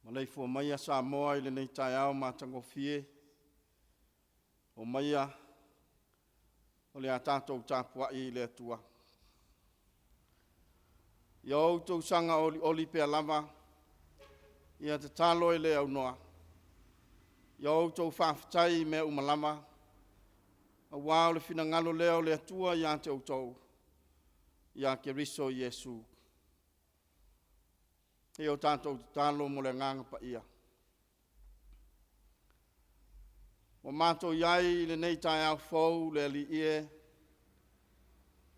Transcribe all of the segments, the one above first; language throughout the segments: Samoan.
Maleifua maia Samoa i lenei taeao matagofie, omaia o le a tatou tapuai i le Atua. Ia outou saga olioli pea lava, ia tatalo e le aunoa, ia outou faafetai i mea uma lava, aua o le finagalo lea o le Atua ia te outou, ia Keriso Iesu. Se i o tatou tatalo mo le Agaga Paia. Ua matou i ai i lenei taeao fou le Alii e,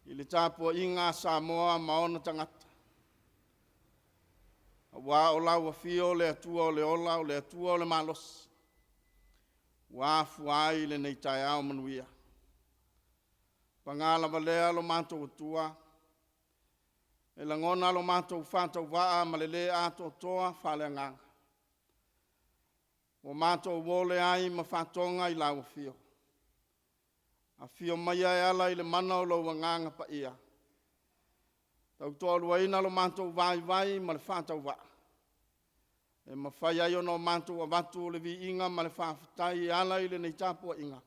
i le tapuaiga a Samoa ma ona tagata, aua o lau afio o le Atua o le ola, o le Atua o le malosi, ua afua ai lenei taeao manuia. Paga lava lea lo matou Atua, e lagona lo matou faatauvaa ma le le atoatoa faaleagaga, ua matou o leai ma faatoga i lau Afio. Afio maia e ala i le mana o lou Agaga Paia, tautoaluaina lo matou vaivai ma le faatauvaa, e mafai ai ona matou avatu le viiga ma le faafetai e ala i lenei tapuaiga,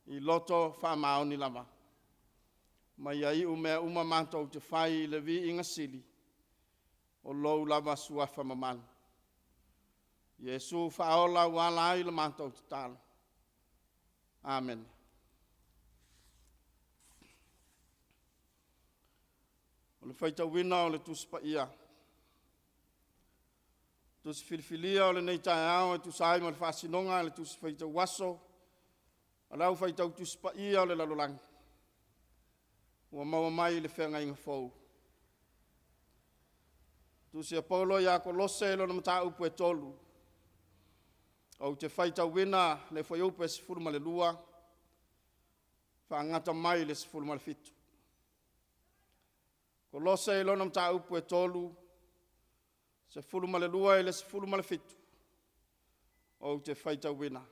i loto faamaoni lava. Ma ia iu mea uma matou te fai i le viiga sili o lou lava Suafa mamalu. Iesu Faaola ua ala ai la matou tatalo. Amene. O le faitauina o le Tusi Paia, Tusi Filifilia o lenei taeao e tusa ai ma le faasinoga a le Tusi Faitau Aso a le Au Faitau Tusi Paia o le lalolagi, ua maua mai i le Feagaiga Fou. Tusi a Paulo ia Kolose lona mataupu e 3, ou te faitauina le fuaiupu e 12 faagata mai i le 17. Kolose i lona mataupu e 3, 12 i le 17, ou te faitauina.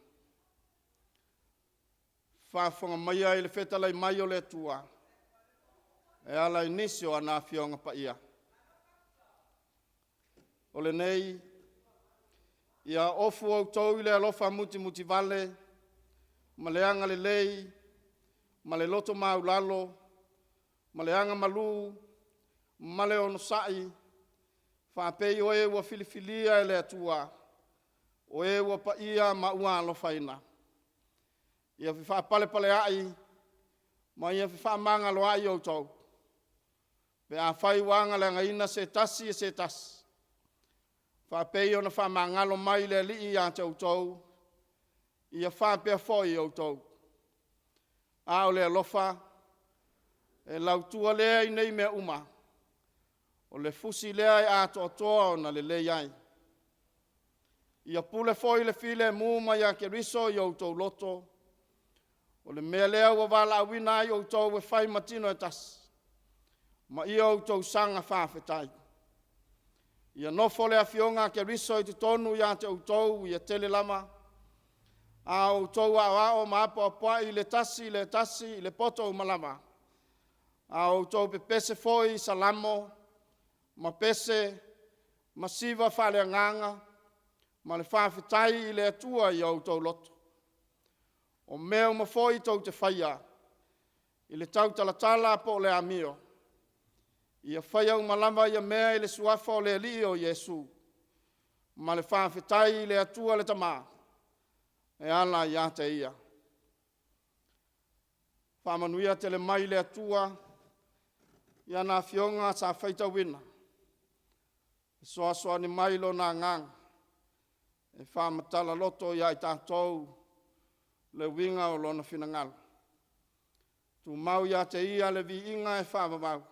Faafofoga maia i le fetalai mai o le Atua e ala i nisi o ana Afioaga Paia. O lenei, ia ofu outou i le alofa mutimutivale ma le agalelei ma le loto maualalo ma le agamalu ma le onosai, faapei o e ua filifilia e le Atua, o e ua paia ma ua alofaina. Ia fefaapalepaleai ma ia fefaamagaloai outou, pe afai ua agaleagaina se tasi e se tasi, faapei ona faamagalo mai le Alii ia te outou, ia faapea foi outou. A o le alofa, e lautua lea i nei mea uma, o le fusi lea e atoatoa ona lelei ai. Ia pule foi le filemu mai ia Keriso i o outou loto, o le mea lea ua valaauina ai outou e fai ma tino e tasi, ma ia outou saga faafetai. Ia nofo le Afioga a Keriso i totonu ia te outou ia tele lava, a o outou aoao ma apoapoai le tasi i le tasi i le poto uma lava, a o outou pepese foi i salamo ma pese ma siva faaleagaga ma le faafetai i le Atua i o outou loto. O mea uma foi tou te faia, i le tautalatala po o le amio, ia faia uma lava ia mea i le Suafa o le Alii o Iesu, ma le faafetai i le Atua le Tama e ala ia te Ia. Faamanuia tele mai le Atua i ana Afioga sa faitauina, fesoasoani mai Lona Agaga e faamatala loto ia i tatou le uiga o Lona finagalo. Tumau ia te Ia le viiga e faavavau.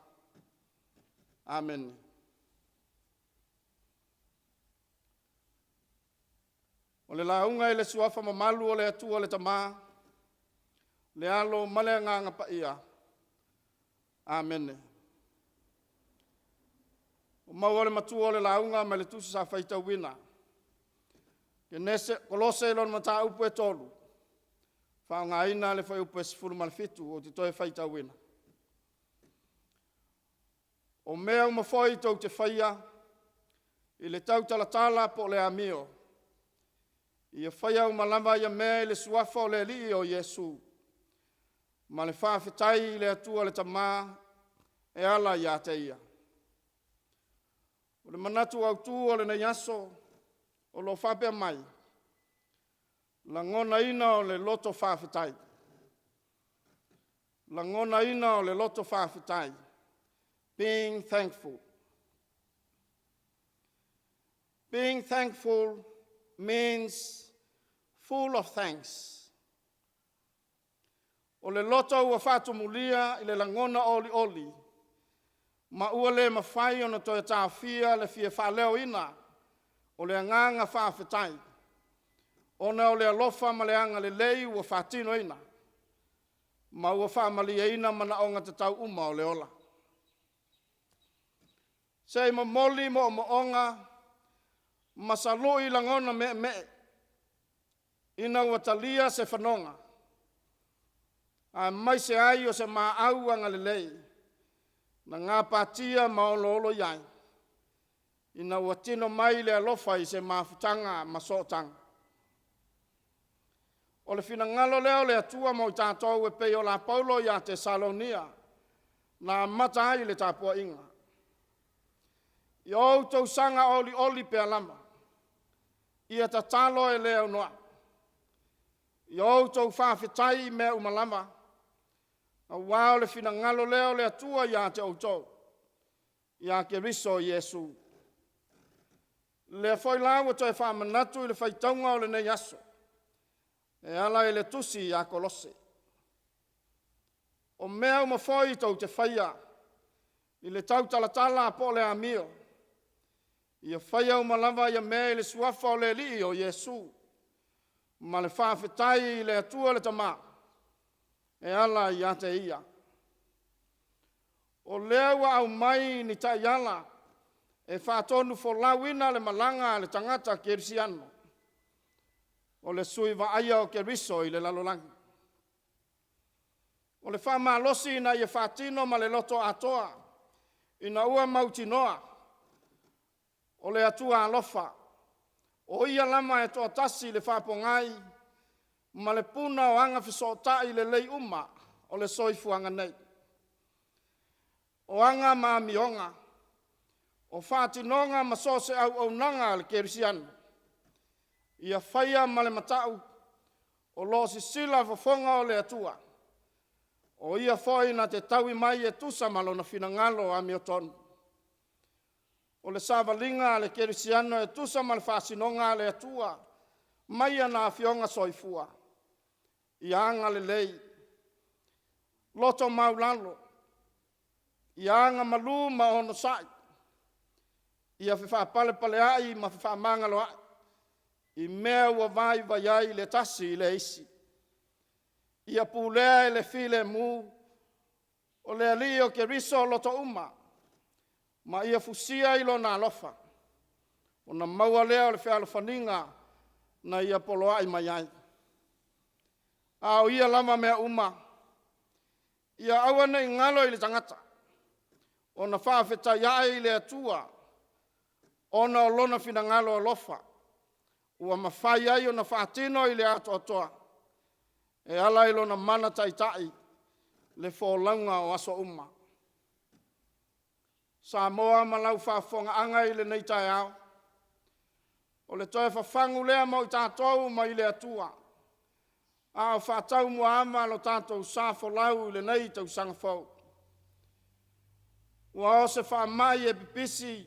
Amene. O le lauga i le suafa mamalu o le Atua le Tama, le Alo ma le Agaga Paia. Amene. Ua maua le matua o le lauga mai le tusi sa faitauina. Genese, Kolose lona mataupu e 3, faaaogaina le fuaiupu e 17 ou te toe faitauina. O mea uma foi tou te faia, i le tautalatala po o le amio, ia faia uma lava ia mea i le suafa o le Alii o Iesu, ma le faafetai i le Atua le Tama e ala ia te Ia. O le manatu autu o lenei aso o lo o faapea mai, lagonaina o le loto faafetai. Lagonaina o le loto faafetai. Being thankful. Being thankful means full of thanks. O le loto ua faatumulia i le lagona olioli ma ua le mafai ona toe taofia le fia faaleoina o le agaga faafetai, ona o le alofa ma le agalelei ua faatinoina ma ua faamalieina manaoga tatau uma o le ola. Se i momoli moomooga ma salui lagona meemee ina ua talia se fanoga, aemaise ai o se maau agalelei na gapatia ma oloolo i ai, ina ua tino mai le alofa i se mafutaga ma sootaga. O le finagalo lea o le Atua mo i tatou e pei o la Paulo ia Tesalonia, na amata ai le tapuaiga. Ia outou saga olioli pea lava, ia tatalo e le aunoa. Ia outou faafetai i mea uma lava, aua o le finagalo lea o le Atua ia te outou, ia Keriso Iesu. Lea foi la ua toe faamanatu i le faitauga o lenei aso, e ala i le tusi ia Kolose. O mea uma foi tou te faia, i le tautalatala po o le amio, ia faia uma lava ia mea i le suafa o le Alii o Iesu, ma le faafetai i le Atua le Tama, e ala ia te Ia. O lea ua aumai ni taiala e faatonufolauina le malaga a le tagata kerisiano, o le sui vaaia o Keriso i le lalolagi. O le faamalosi ina ia faatino ma le loto atoa, ina ua mautinoa o le Atua alofa, o Ia lava e toatasi le faapogai ma le puna o agafesootai lelei uma o le soifuaga nei. O aga ma amioga, o faatinoga ma so o se auaunaga a le kerisiano, ia faia ma le matau o lo o sisila fofoga o le Atua, o Ia foi na te taui mai e tusa ma lona finagalo amiotonu. O le savaliga a le kerisiano e tusa ma le faasinoga a le Atua mai ana afioga soifua, ia agalelei, loto maualalo, ia agamalu ma onosai, ia fefaapalepaleai ma fefaamagaloai i mea ua vaivai ai le tasi i le isi. Ia pulea e le filemu o le Alii o Keriso loto uma, ma ia fusia i lona alofa, ona maua lea o le fealofaniga na ia poloai mai ai. A o ia lava mea uma, ia aua ne i galo i le tagata ona faafetai ae i le Atua ona o lona finagalo alofa ua mafai ai ona faatino i le atoatoa e ala i lona mana taitai le folauga o aso uma. Samoa ma lau faafofogaaga i lenei taeao, o le toe fafagu lea mo i tatou mai le Atua, a o faataumuaava lo tatou sa folau i lenei tausaga fou. Ua o se faamai e pipisi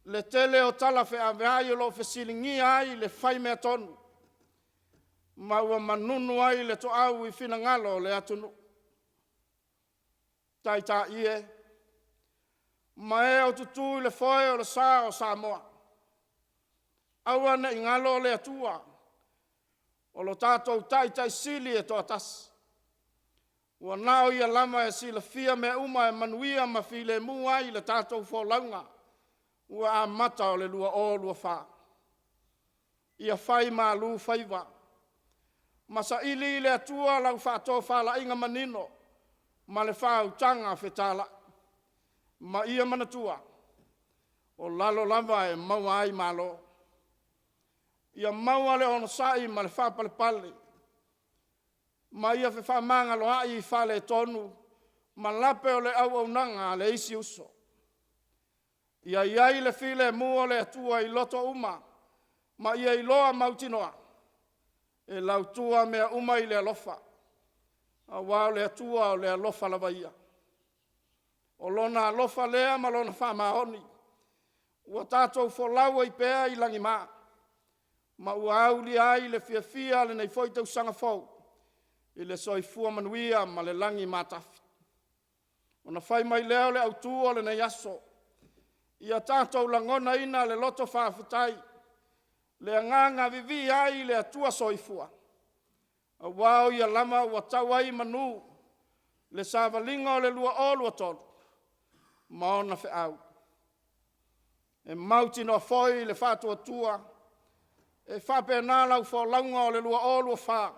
le tele o tala feaveai o lo o fesiligia ai le faimeatonu, ma ua manunu ai le toau i finagalo o le atunuu. Taitai e, ma e o tutu i le foe o le sa o Samoa, aua ne i galo le Atua. O lo tatou Taitai Sili e toatasi, ua na o Ia lava e silafia mea uma e manuia ma filemu ai le tatou folauga ua amata o le 2024. Ia fai malu faiva ma saili i le Atua lau faatofalaiga manino ma le faautaga fetalai, ma ia manatua, o lalo lava e maua ai malo. Ia maua le onosai ma le faapalepale, ma ia fefaamagaloai i faaletonu ma lape o le auaunaga a le isi uso. Ia i ai le filemu o le Atua i loto uma ma ia iloa mautinoa, e lautua mea uma i le alofa, aua o le Atua o le alofa lava ia. O Lona alofa lea ma Lona faamaoni ua tatou folau ai pea i lagima, ma ua aulia ai le fiafia o lenei foi tausaga fou i le soifua manuia ma le lagi matafi. Ona fai mai lea o le autu o lenei aso, ia tatou lagonaina le loto faafetai, le agaga vivii ai i le Atua Soifua, aua o Ia lava ua tau ai i manu le savaliga o le 2023 ma ona feau. E mautinoa foi le faatuatua e faapena lau folauga o le 2024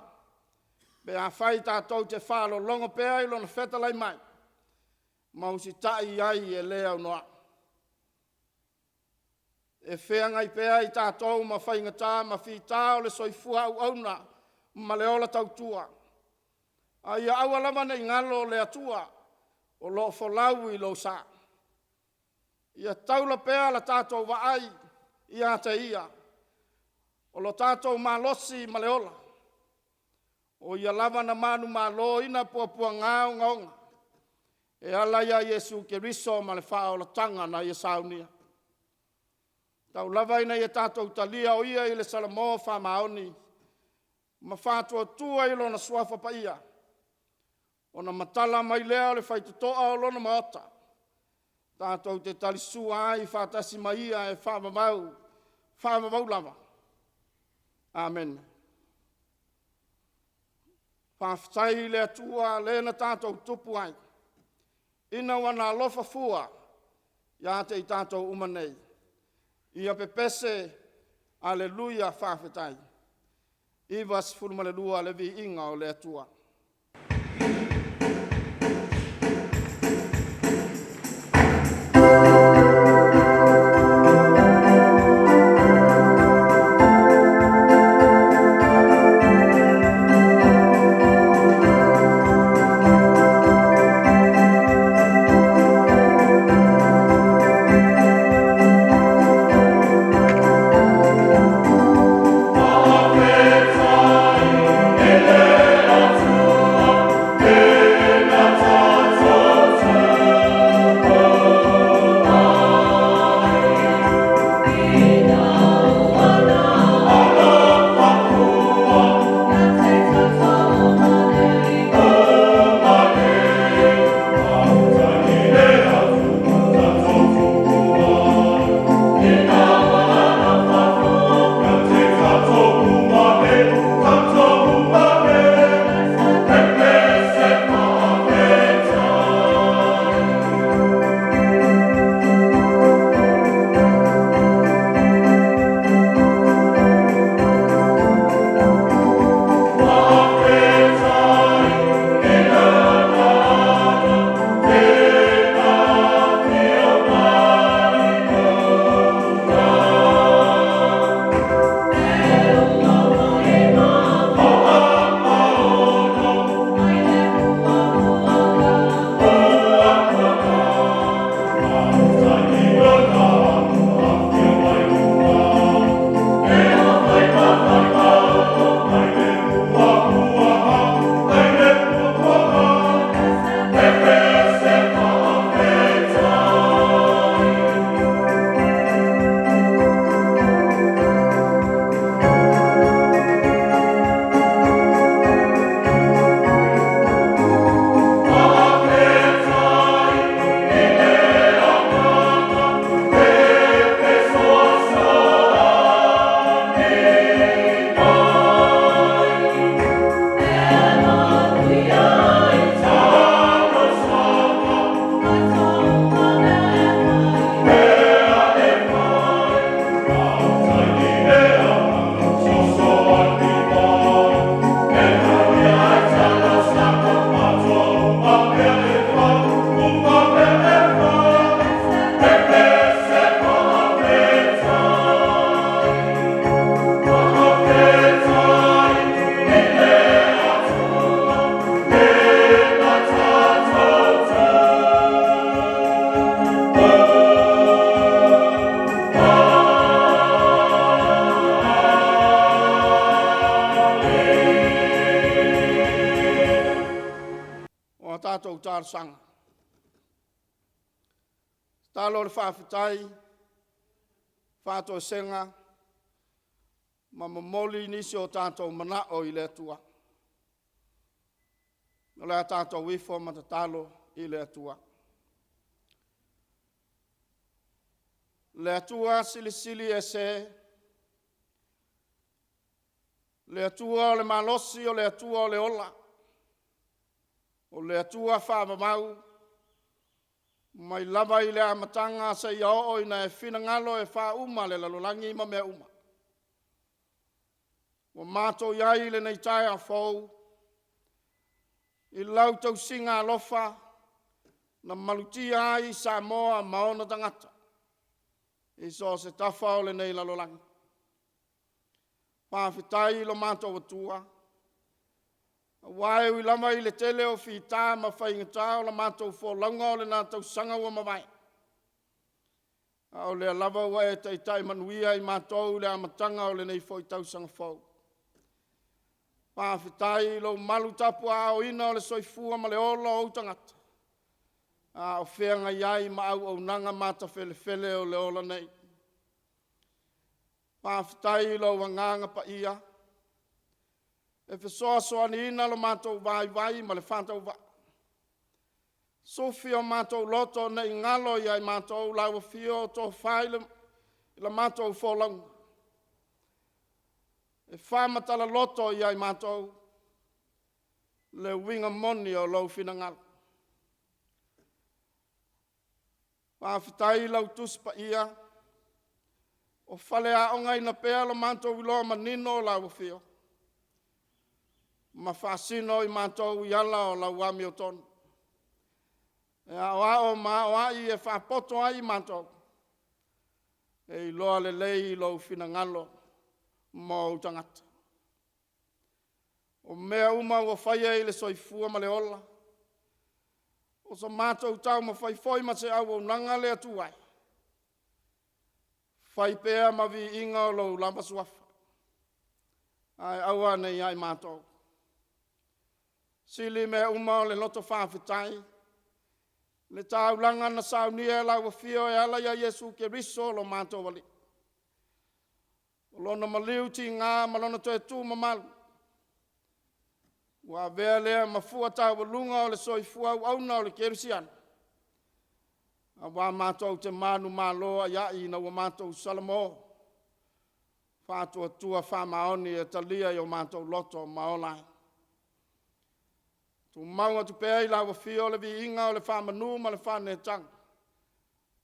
pe afai tatou te faalologo pea i Lona fetalai mai ma usitai i ai e le aunoa. E feagai pea i tatou ma faigata ma fita o le soifua auauna ma le ola tautua, a ia aua lava ne i galo le Atua o lo o folau i lou sa. Ia taula pea la tatou vaai ia te Ia, o lo tatou malosi ma le ola, o Ia lava na manumaloina puapuaga ogaoga e ala ia Iesu Keriso ma le faaolataga na Ia saunia. Tau lava ina ia tatou talia o Ia i le salamo faamaoni ma faatuatua i Lona Suafa Paia, ona matala mai lea o le faitotoa o Lona Maota, tatou te talisua ai faatasi ma Ia e faavavau, faavavau lava. Amene. Faafetai i le Atua lea na tatou tupu ai, ina ua na alofa fua ia te i tatou uma nei. Ia pepese, aleluia, faafetai. 92 le viiga o le Atua. Faafetai i le Atua. talosaga. Tatalo o le faafetai, faatoesega, ma momoli nisi o tatou manao i le Atua. O le a tatou ifo ma tatalo i le Atua. Le Atua Silisili Ese, le Atua o le malosi, o le Atua o le ola, o le Atua faavavau, mai lava i le amataga seia oo ina e finagalo e faauma le lalolagi ma mea uma. Ua matou i ai i lenei taeao fou i lau tausiga alofa na malutia ai Samoa ma ona tagata i so o se tafa o lenei lalolagi. Faafetai i lo matou Atua, aua e ui lava i le tele o fita ma faigata o la matou folauga o lena tausaga ua mavae, a o lea lava ua e taitai manuia i matou i le amataga o lenei foi tausaga fou. Faafetai i lou malutapuaaoina o le soifua ma le ola o ou tagata, a o feagai ai ma auaunaga matafelefele o le ola nei. Faafetai i lou Agaga Paia e fesoasoaniina lo matou vaivai ma le faatauvaa, sufi o matou loto ne i galo ia i matou lau afio, tofa i la matou folauga, e faamatala loto ia i matou le uiga moni o lou finagalo. Faafetai i lau Tusi Paia o faleaogaina pea lo matou iloa manino o lau afio ma faasino i matou i ala o lau amiotonu, e aoao ma aoai e faapoto ai i matou e iloa lelei lou finagalo mo ou tagata. O mea uma ua faia i le soifua ma le ola, o so matou taumafai foi ma se auaunaga le Atua e, fai pea ma viiga o lou lava suafa, ae aua ne i ia i matou. Sili mea uma o le loto faafetai, le taulaga na saunia e lau afio e ala ia Iesu Keriso lo matou Alii. O lona maliu tiga ma lona toe tu mamalu, ua avea lea ma fua taualuga o le soifua auauna o le kerisiano, aua matou te manumalo ai ai ina ua matou salamo, faatuatua faamaoni e talia i o matou loto ma ola ai. Tumau atu pea i lau afio le viiga o le faamanu ma le faaneetaga,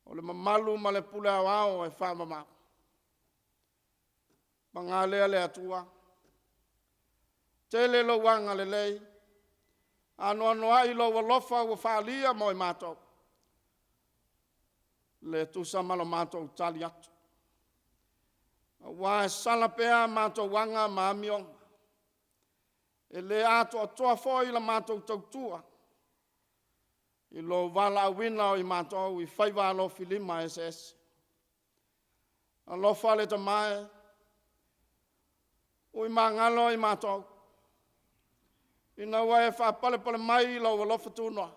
o le mamalu ma le pule aoao e faavavau. Paga lea le Atua, tele lou agalelei, anoanoai lou alofa ua faaalia mo i matou, le tusa ma lo matou tali atu. Aua e sala pea a matou aga ma amioga, e le atoatoa foi la matou tautua i lou valaauina o i matou i faiva alofilima eseese. Alofa le Tama e, ui magalo i matou, ina ua e faapalepale mai lou alofa tunoa,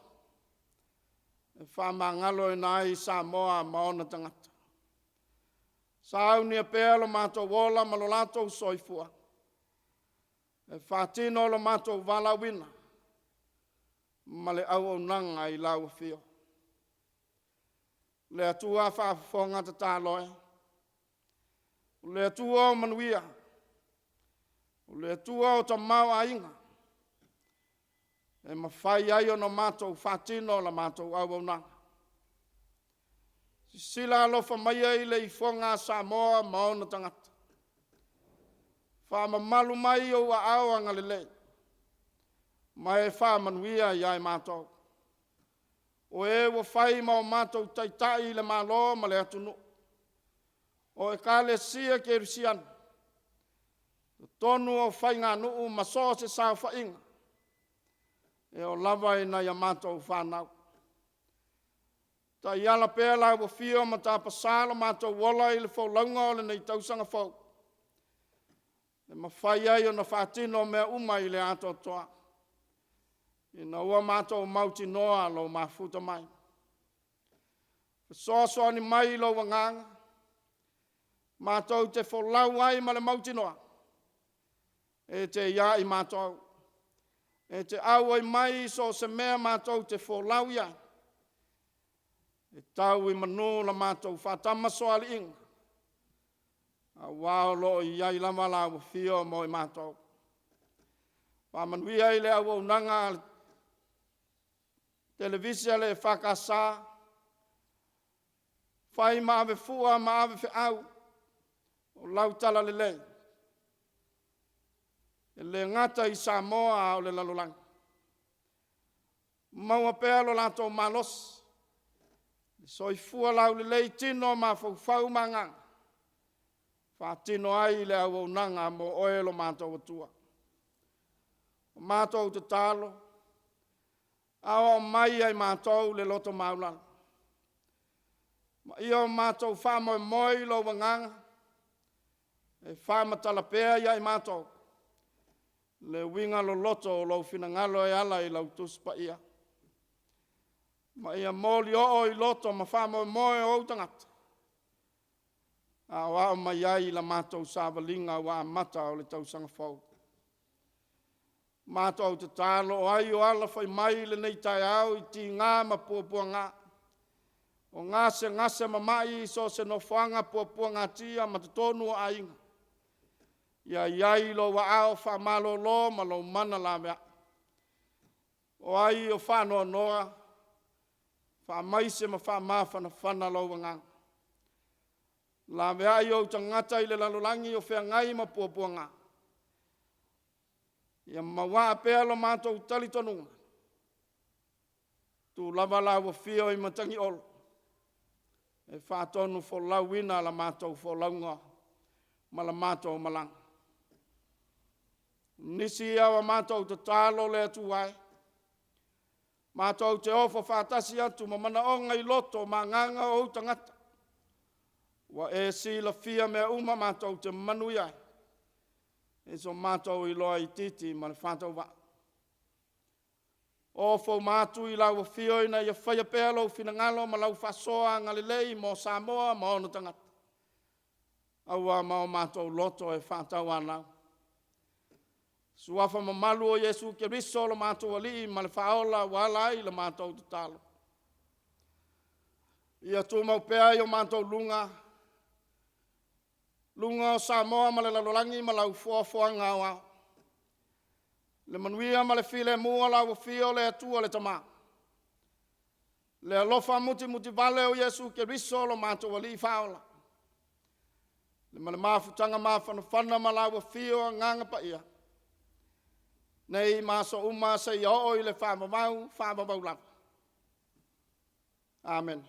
e faamagaloina ai Samoa ma ona tagata. Saunia pea lo matou ola ma lo latou soifua e faatino lo matou valaauina ma le auaunaga i lau afio. Le Atua faafofoga tatalo e, o le Atua o manuia, o le Atua o tamaoaiga, e mafai ai ona matou faatino la matou auaunaga. Silasila alofa maia i le ifoga a Samoa ma ona tagata, faamamalu mai ou aao agalelei ma e faamanuia ia i matou, o e ua fai ma o matou taitai i le Malo ma le atunuu, o Ekalesia Kerisiano, totonu o faiganuu ma so o se saofaiga, e oo lava i nai a matou fanau. Taiala pea lau afio ma tapasa lo matou ola i le folauga o lenei tausaga fou, e mafai ai ona faatino mea uma i le atoatoa. Ina ua matou mautinoa lou mafuta mai. Fesoasoani mai i lou agaga, matou te folau ai ma le mautinoa, e te ia i matou, e te auai mai i so o se mea matou te folau i ai, e tau i manu la matou faatamasoaliiga, aua o lo o i ai lava lau afio mo i matou. Faamanuia i le auaunaga a le Televise a le EFKS, fai ma ave fua ma ave feau o lau Talalelei, e le gata i Samoa a o le lalolagi. Maua pea lo latou malosi, soifua laulelei i tino, mafaufau ma agaga, faatino ai le auaunaga mo oe lo matou Atua. O matou tatalo, aoao mai ia i matou le loto maualalo, ma ia o matou faamoemoe i lou agaga e faamatala pea ia i matou le uiga loloto o lou finagalo e ala i lau Tusi Paia, ma ia molioo i loto ma faamoemoe o ou tagata, aoao mai ai i la matou savaliga ua amata o le tausaga fou. Matou tatalo, o ai o alafai mai i lenei taeao i tiga ma puapuaga, o gasegase ma mai i so o se nofoaga puapuagatia ma totonu o aiga, ia i ai lou aao faamalolo ma lou mana laveai. O ai o faanoanoa, faamaise ma faamafanafana lou agaga. Laveai ou tagata i le lalolagi o feagai ma puapuaga, ia mauaa pea lo matou talitonuga, tu lava lau afio i matagiolo e faatonufolauina la matou folauga ma la matou malaga. O nisi ia o a matou tatalo le Atua e, matou te ofo faatasi atu ma manaoga i loto ma agaga o ou tagata, ua e silafia mea uma matou te manuia ai, i so matou iloa itiiti ma le faatauvaa. Ofo uma atu i lau Afio ina ia faia pea lou finagalo ma lau faasoa agalelei mo Samoa ma ona tagata. Aua ma o matou loto e faatauanau. Suafa mamalu o Iesu Keriso lo matou Alii ma le Faaola ua ala ai la matou tatalo. Ia tumau pea i o matou luga, luga o Samoa ma le lalolagi ma lau foafoaga aoao, le manuia ma le filemu o lau afio le Atua le Tama, le alofa mutimutivale o Iesu Keriso lo matou Alii Faaola, ma le mafutaga mafanafana ma lau Afio Agaga Paia, nei ma aso uma seia oo i le faavavau, faavavau lava. Amene.